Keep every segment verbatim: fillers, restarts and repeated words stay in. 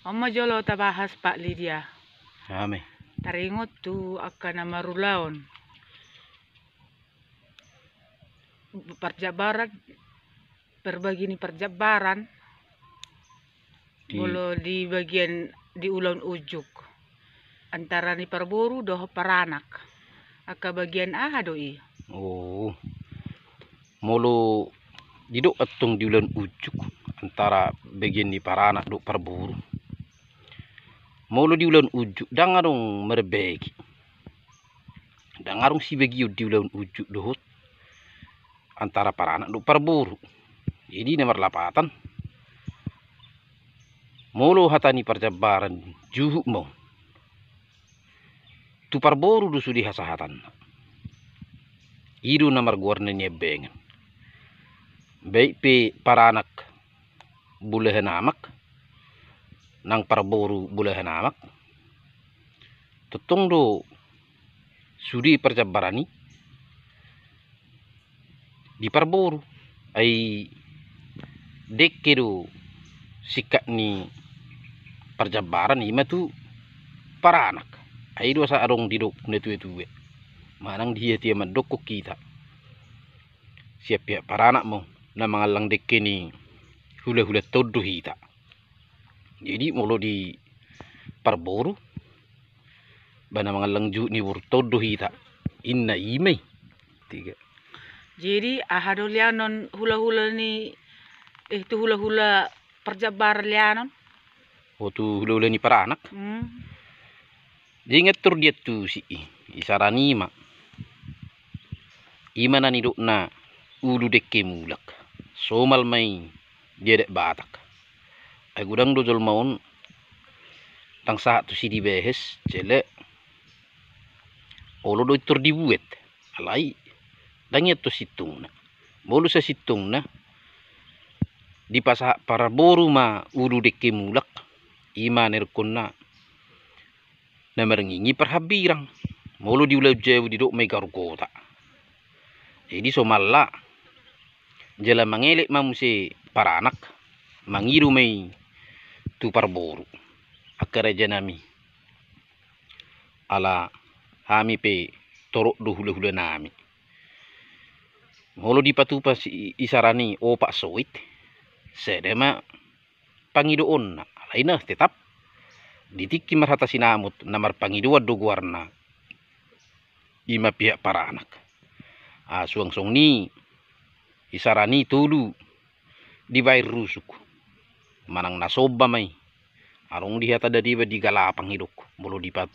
On ma jolo tabahas, Pak Lydia. Ame. Taringot tu angka na marulaon parjabaran, parbagi ni parjabaran, di molo di bagian di ulaon unjuk antara ni parboru dohot paranak, angka bagian aha do i? Oh. Molo didok antong di ulaon unjuk antara bagian ni paranak dohot parboru. Molo di ulaon unjuk ndang adong marbagi. Ndang adong sibagion di ulaon unjuk dohot antara paranak dohot parboru. Jadi na marlapatan, molo hata ni parjabaran juhut ma on, tu parboru do sude hasahatanna. I do na margoar na niambengan. Baik pe paranak bolahan amak nang parboru bolahan amak, tongtong do sude parjabaran i di parboru. Ai dengke do singkat ni parjabaran i ma tu paranak. Ai do asa adong didok na tuatua manang di hata i mandokkon hita, sian pihak paranak ma on, na mangallang dengke ni hulahulanta on do hita. Jadi molo di parboru, ba na mangallang juhut ni borunta on do hita. Inna i ma i. Tiga. Jadi aha do lianon hulahula ni, eh, tu hulahula parjabaran lianon? Oh, tu hulahula ni paranak? Hmm. Jadi nga tor diantusi i, isarana i ma. I ma na nidokna ulu dengke mulak. Somal ma i di adat Batak. Ai godang do jolma on ndang sahat tusi dibahas, jala olo do i tor dibuat. Alai ndang i anton sintongna. Molo sasintongna, dipasahat parboru ma ulu dengke mulak, i ma na nidokkonna na marngingi parhambirang. Molo di ulaon jabu didok ma i gargota. Jadi somalna jala mangelek ma muse paranak, mangido ma i tu parboru, angka rajanami, ala hami pe torop do hulahulanami. Molo dipatupa si isarana i opat soit, sada ma pangidoonna. Alai na tetap di tingki marhata sinamot na marpangidoan do goarna, i ma pihak paranak. Ah, suang songon i isarana i tolu dibaen rusuk manang na somba ma i. Adong di hata Dadabe di galapang i dok, molo dipa-,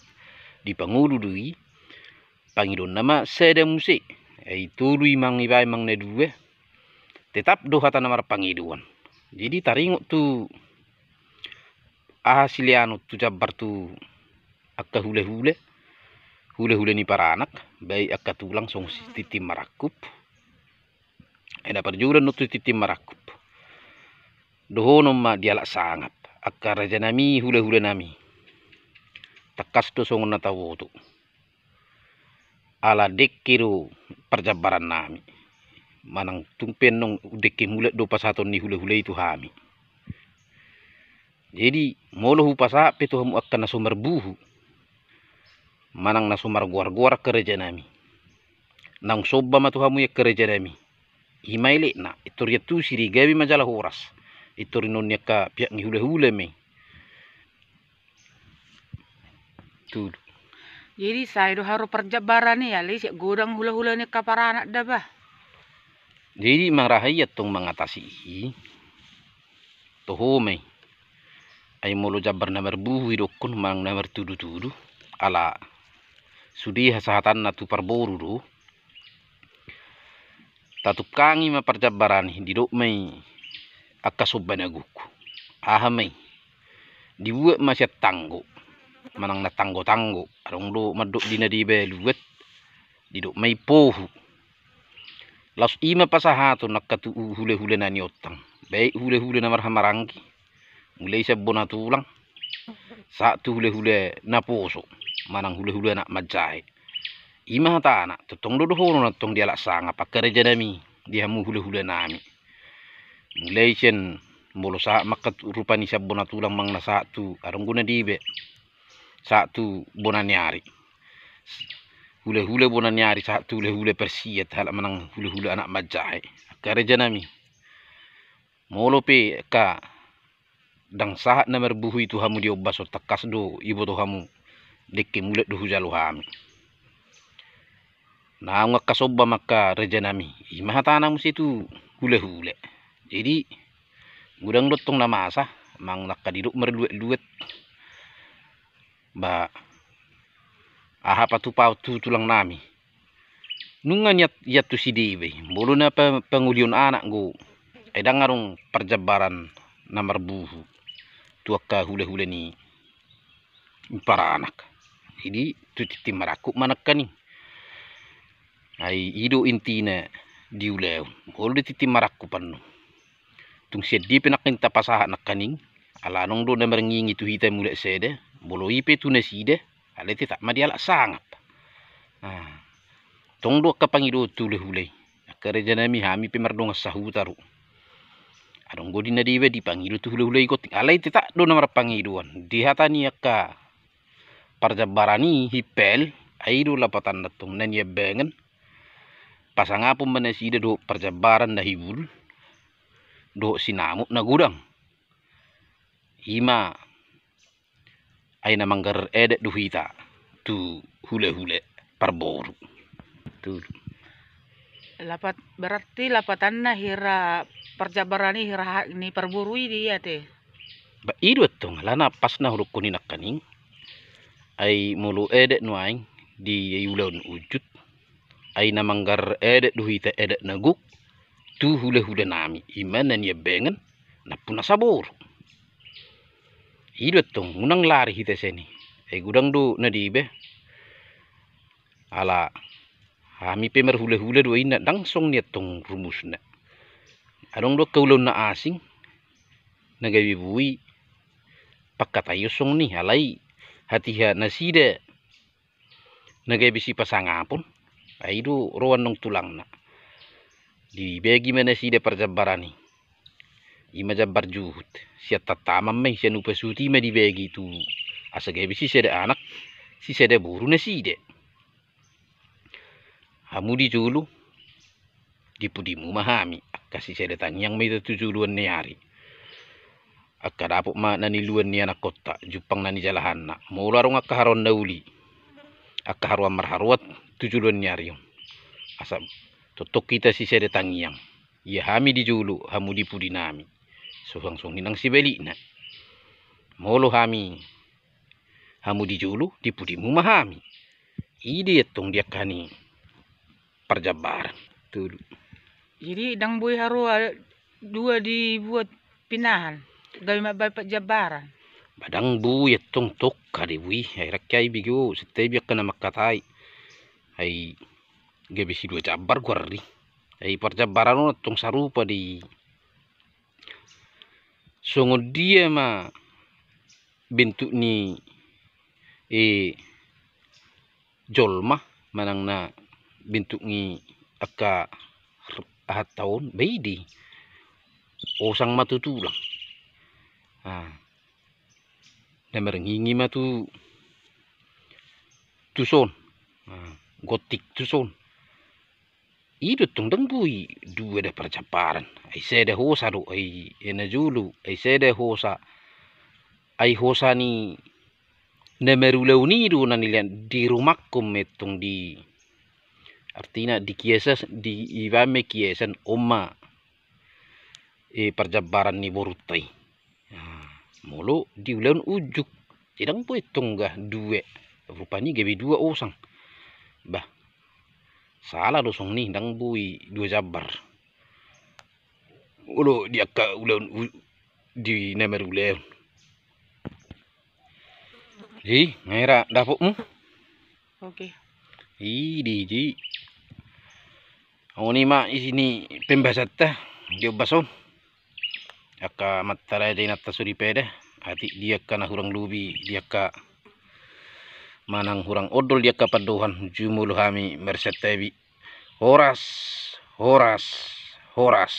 dipangolu do i, pangidoonna ma sada muse. Ai tolu i manang ibaen manang na dua, tetap do hata na marpangidoan. Jadi taringot tu aha sileanon tu jambar tu angka hulahula, hulahula ni paranak, baik angka tulang songon si tintin marangkup. Ai na parjolo do tu tintin marangkup, dohonon ma dialap sangap, angka rajanami hulahulanami. Tangkas do songon na taboto, ala dengke do parjambarannami. Manang tung pe annon dengke mulak do pasahaton ni hulahula i tu hami. Jadi molo hupasahat pe tu hamu angka na so marbuhu manang na so margoargoar angka rajanami, naung somba ma tu hamu i angka rajanami. I ma elekna, pintor iantusi do i, gabe ma jala horas. Pintor inon ni angka pihak ni hulahula ma i. Tudu. Jadi sai do haru parjambaran i, alai sian godang hulahula ni angka paranak da bah. Jadi manang aha i antong mangatasi i, toho ma i. Ai molo jambar na marbuhu idokkon manang na martudutudu, ala sude hasahatanna tu parboru do. Tatungkangi ma parjambaran i, didok ma i angka somba na gogo. Aha ma i? Dibuat ma sian tanggo manang na tanggotanggo, adong do mandok di na dibaluat, didok ma i pohu. Laos i ma pasahaton angka tu hulahula na niontang, baik hulahula na marhahamaranggi, mulai sian bona tulang sahat tu hulahula naposo manang hulahula anak manjae. I ma hatana, tongtong do dohonon antong dialap sangap angka rajanami, di hamu hulahulanami. Mulai sian Molo sahat ma angka tu, rupani sian bona tulang manang na sahat tu, adong do na dibaen, sahat tu bona ni ari. Hulahula bona ni ari sahat tu hulahula parsiat halak manang hulahula anak manjae. Angka raja nami, molo pe angka ndang sahat na marbuhu i tu hamu di ombas on, tangkas do iboto hamu dengke mulat do hujalo hami. Naung angka somba ma angka raja nami, i ma hatana muse tu hulahula. Jadi godang do tong na masa, manang angka didok marluat-luat. Ba aha patupaon tu tulang nami? Nunga niat, iat tu sidebei, molo na pa-, pangolion anak do, ai ndang adong parjambaran na marbuhu tu angka hulahula ni paranak. Jadi tu tintin marangkup ma nangkaning. Ai i do intina di ulaon, molo di tintin marangkup annon. Tung sian dia pe nangkin tapasahat nangkaning, ala adong do na marngingi tu hita mulak sada, molo i pe tu nasida, alai tetap ma dialap sangap. Nah, tong do angka pangidoon tu hulahula i. Angka raja nami, hami pe mardongan sahuta do. Adong do di na dibaen dipangido tu hulahula i gotting, alai tetap do na marpangidoan. Di hata ni angka parjambaran i himpel, ai i do lapatanna tong na niambangan, pasangapon ma nasida dohot parjambaran na hibul, dohot sinamot na godang. I ma ai na manggarar adat do hita tu hulahula parboru. Tu lapat, berarti lapatanna hira parjambaran i hira hak ni parboru i do i ate? Ba i do antong, alana pas na hudokkon i nangkaning, ai molo adat nuaeng di ulaon unjut, ai na manggarar adat do hita, adat na gok tu hulahula nami, i ma na niambangan nampunasa boru. I do antong, unang lari hita sian i. Ai godang do na dibaen. Ala hami pe marhulahula do i, na ndang songon i antong rumusna. Adong do angka ulaon na asing na gabe boi pangkataion songon i, alai hatiha nasida na gabe sipasangapon, ai i do ro annon tulangna. Dibagi ma nasida parjambaran i. I ma jambar juhut. Sian tantaman ma i, sian upa suhut i ma dibagi tu, asa gabe sisada anak, sisada boru nasida. Hamu di jolo, di pudimu ma hami, angka sisada tangiang ma hita tu joloan ni ari. Angka dapot ma na niluan ni anakkonta, jumpang na nijalahanna. Molo adong angka haroan na uli, angka haroan marharoan tu joloan ni ari on, asa tongtong hita sisada tangiang. Ia hami di jolo, hamu di pudi nami. Suang songon i nang sibalikna. Molo hami, hamu di jolo, di pudimu ma hami. I do i antong di angka ni parjambaran. Tolu. Jadi ndang boi haroa dua dibuat pinahan, gabe mambaen parjambaran? Ba ndang boi antong, tongka do boi. Ai rangke ai bege, santabi angka na mangkatai. Ai gabe sidua jambar goar i. Ai parjambaran on antong sarupa do i. Songon dia ma bentuk ni, eh, jolma, manang na bentuk ni angka r-, ahanta on, ba i do i. Osang ma tu tulang. Ah. Na marngingi ma tu, tuson. Ah, gontik tuson. I do antong, ndang boi dua da parjambaran. Ai sada hosa do, ai, ai na jolo, ai sada hosa. Ai hosa ni na marulaon i do na nilehon, dirumangkon ma antong di, artina di kiasan, di ibaen ma i kiasan, on ma, eh, parjambaran ni borunta i. Nah, molo di ulaon unjuk, ndang boi antong ga dua. Rupani gabe dua osang. Bah, sala do songon i, ndang boi dua jambar. Molo di angka ulaon u-, di na marulaon. Jadi, nga hira dapotmu? Oke. I di, jadi. Songon i ma isi ni pembahasaanta di ombas on. Angka amanta raja, inanta soripada, atik di angka na hurang lobi, di angka manang hurang ondol di angka pandohan, jumolo hami marsantabi. Horas, horas, horas.